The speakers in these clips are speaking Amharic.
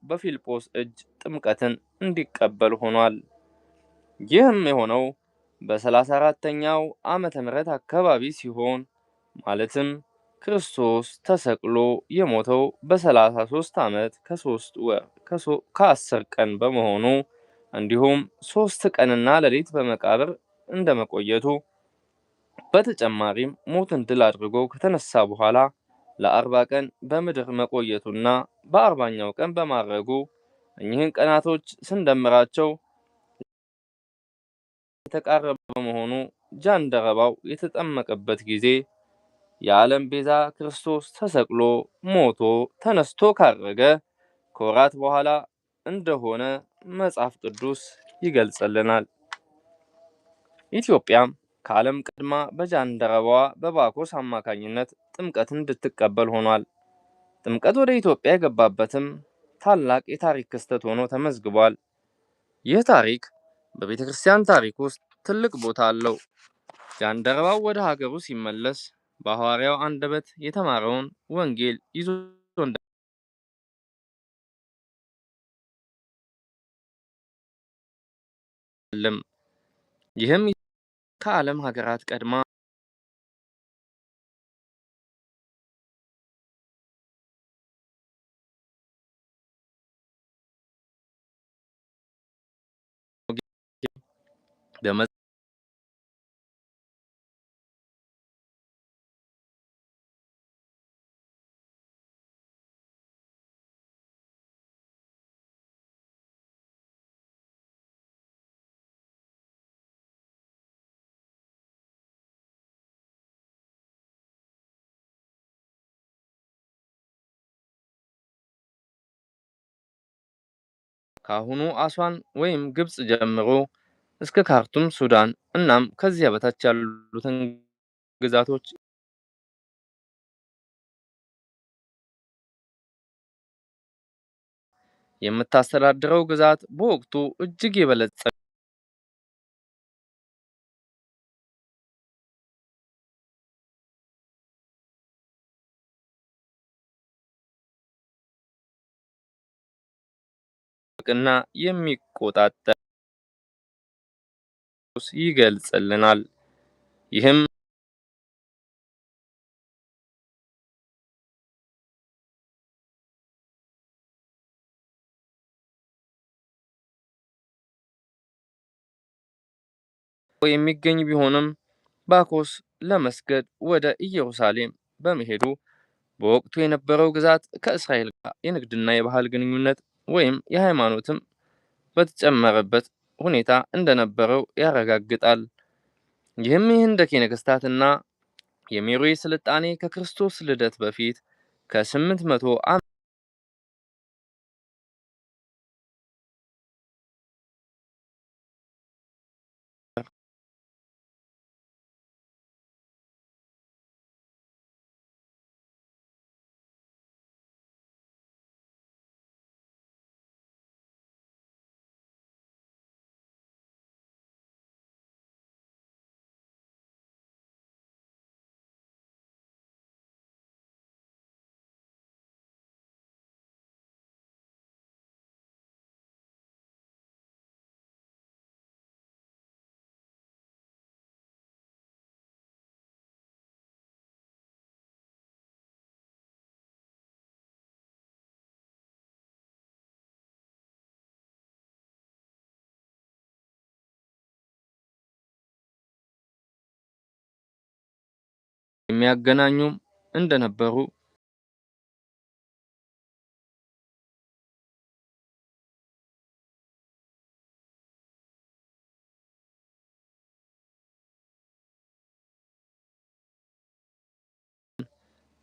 በፊልጶስ እጅ ጥምቀትን እንዲቀበል ሆኗል። ይህም የሆነው በ34ኛው ዓመተ ምህረት አካባቢ ሲሆን ማለትም ክርስቶስ ተሰቅሎ የሞተው በ33 ዓመት ከ3 ወር ከ10 ቀን በመሆኑ እንዲሁም 3 ቀንና ሌሊት በመቃብር እንደመቆየቱ በተጨማሪም ሞትን ድል አድርጎ ከተነሳ በኋላ ለ40 ቀን በምድር መቆየቱና በ40ኛው ቀን በማረጉ እኚህን ቀናቶች ስንደምራቸው የተቃረበ በመሆኑ ጃንደረባው የተጠመቀበት ጊዜ የዓለም ቤዛ ክርስቶስ ተሰቅሎ ሞቶ ተነስቶ ካረገ ከወራት በኋላ እንደሆነ መጽሐፍ ቅዱስ ይገልጽልናል። ኢትዮጵያም ከዓለም ቀድማ በጃንደረባዋ በባኮስ አማካኝነት ጥምቀትን እንድትቀበል ሆኗል። ጥምቀት ወደ ኢትዮጵያ የገባበትም ታላቅ የታሪክ ክስተት ሆኖ ተመዝግቧል። ይህ ታሪክ በቤተ ክርስቲያን ታሪክ ውስጥ ትልቅ ቦታ አለው። ጃንደረባው ወደ ሀገሩ ሲመለስ በሐዋርያው አንደበት የተማረውን ወንጌል ይዞ እንዳለም ይህም ከዓለም ሀገራት ቀድማ ከአሁኑ አስዋን ወይም ግብጽ ጀምሮ እስከ ካርቱም ሱዳን እናም ከዚያ በታች ያሉትን ግዛቶች የምታስተዳድረው ግዛት በወቅቱ እጅግ የበለጸገና የሚቆጣጠር ይገልጽልናል። ይህም የሚገኝ ቢሆንም ባኮስ ለመስገድ ወደ ኢየሩሳሌም በመሄዱ በወቅቱ የነበረው ግዛት ከእስራኤል ጋር የንግድና የባህል ግንኙነት ወይም የሃይማኖትም በተጨመረበት ሁኔታ እንደነበረው ያረጋግጣል። ይህም የህንደኬ ነገስታትና የሜሮዌ ስልጣኔ ከክርስቶስ ልደት በፊት ከ800 የሚያገናኙም እንደነበሩ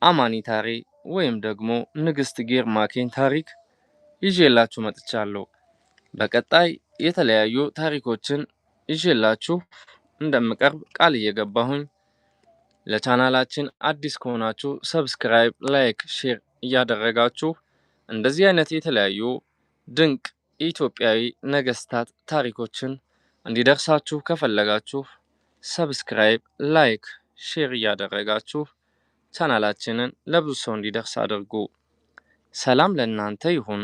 አማኒታሪ ወይም ደግሞ ንግስት ጌርማኬን ታሪክ ይዤላችሁ መጥቻለሁ። በቀጣይ የተለያዩ ታሪኮችን ይዤላችሁ እንደምቀርብ ቃል እየገባሁኝ ለቻናላችን አዲስ ከሆናችሁ subscribe፣ like፣ share እያደረጋችሁ እንደዚህ አይነት የተለያዩ ድንቅ ኢትዮጵያዊ ነገስታት ታሪኮችን እንዲደርሳችሁ ከፈለጋችሁ subscribe፣ like፣ share እያደረጋችሁ ቻናላችንን ለብዙ ሰው እንዲደርስ አድርጉ። ሰላም ለእናንተ ይሁን።